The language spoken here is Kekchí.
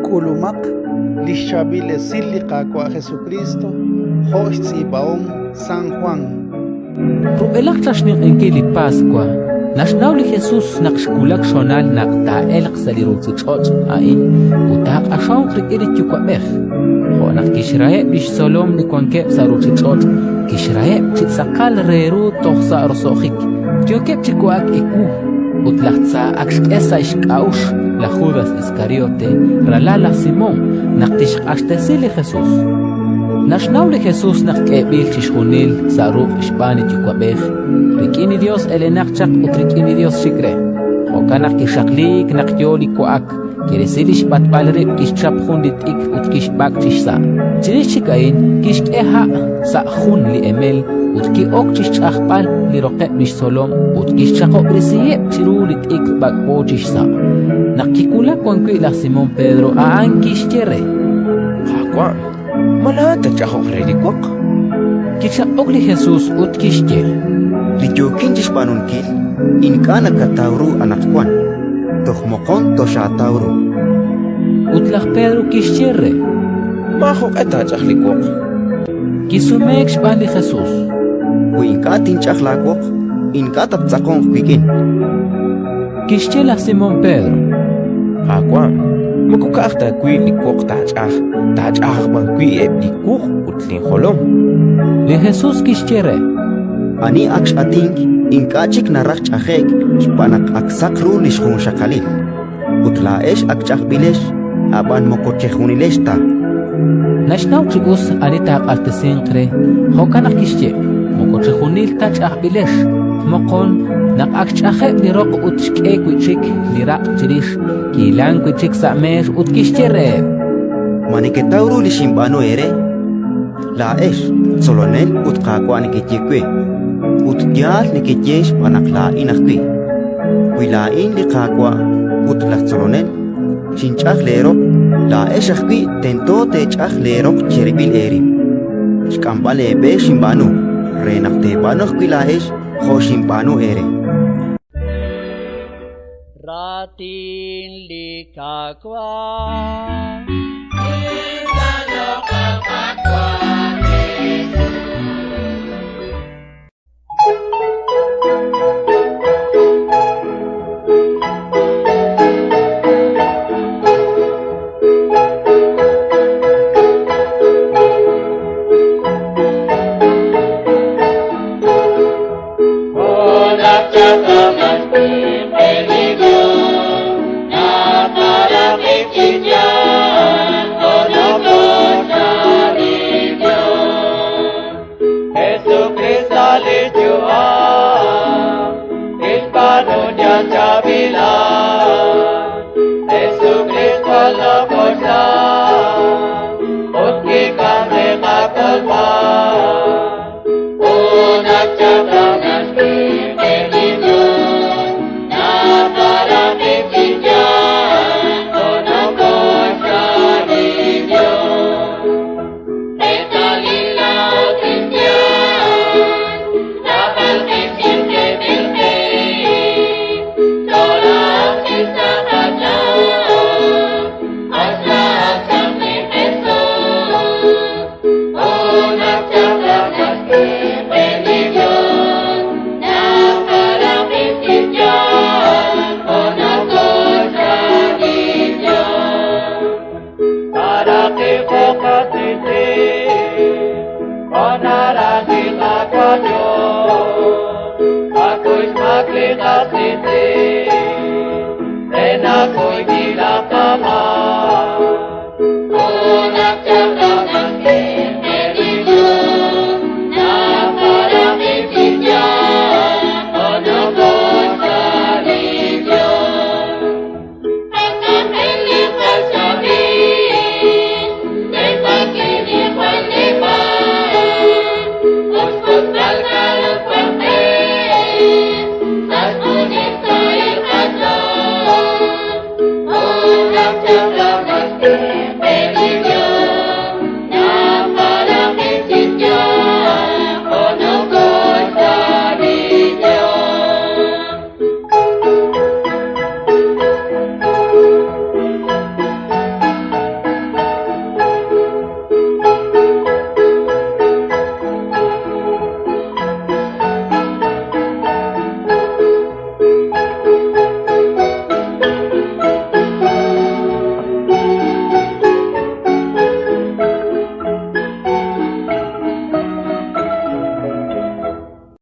K'ulumaq li xChaab'il Esil li Qaawa' Jesukriist jo' xtz'iib'ahom San Jwan. Rub'elaj chaq xninq'ehinkil li Paswa, naxnaw li Jesus naq xwulak xhonal naq taa'elq sa' li ruuchich'och' a'in ut taaq'axonq rik'in li Yuwa'b'ej. Jo' naq kixraheb' li xtzolom li wankeb' sa' ruuchich'och', kixraheb' chi tz'aqal re ru toj sa' roso'jik. Yookeb' chi wa'ak ewu, ut laj tza ak xk'e sa' xk'a'uxl laj Judas Iskariote, ralal laj Simón, naq tixq'axtesi li Jesus. Naxnaw li Jesus naq k'eeb'il chixjunil sa' ruq' xb'aan li Yuwa'b'ej, rik'in li Yos elenaq chaq ut rik'in li Yos xik re. Jo'kan naq kixaqliik naq yo li wa'ak, kirisi li xb'atb'al rib', kixchap jun li t'ikr ut kixb'ak' chi xsa'. Chirix chik a'in kixk'e ha' sa' jun li emel ut ki'ok chi xch'ajb'al li roqeb' li xtzolom ut kixchaqob'resiheb' chiru li t'ikr b'ak'b'o chi xsa'. Naq kiwulak wan wi' laj Simón Pedro, a'an kixye re: Qaawa', ma laa'at tatch'ajoq re li woq? Kichaq'ok li Jesus ut kixye: Li yookin chi xb'aanunkil ink'a' nakataw ru anaqwan, toj moqon toxaataw ru. Ut laj Pedro kixye re: Maajoq'e taach'aj li woq. Kisumeek xb'aan li Jesus: Wi ink'a' tinch'aj laawoq, ink'a' tattz'aqonq wik'in. Kixye laj Simón Pedro: Qaawa', moko ka'aj ta wi' li woq taach'aj, taach'aj b'an wi' eb' li wuq' ut linjolom. Li Jesus kixye re: Ani ak x'atink ink'a' chik naraj ch'aje'k xb'aan naq ak saq ru li xjunxaqalil. Ut laa'ex ak ch'ajb'ilex, ab'an moko chejunilex ta. Naxnaw chi us ani taaq'axtesinq re, jo'kan naq kixye: Moko chejunil ta ch'ajb'ilex. Moqon, naq ak xch'ajeb' li roq ut xk'e wi' chik li raq' chirix, kihilank wi' chik sa' meex ut kixye reheb': Ma neketaw ru li xinb'aanu eere? Laa'ex Tzolonel ut Qaawa' nekeye we, ut yaal nekeye xb'aan naq laa'in ajwi'. Wi laa'in li Qaawa' ut laj Tzolonel xinch'aj leeroq, laa'ex ajwi' tento teech'aj leeroq cherib'il eerib'. Xk'amb'al eeb'e xinb'aanu, re naq teeb'aanu ajwi' laa'ex jo' xinb'aanu eere. Raatin li Qaawa'.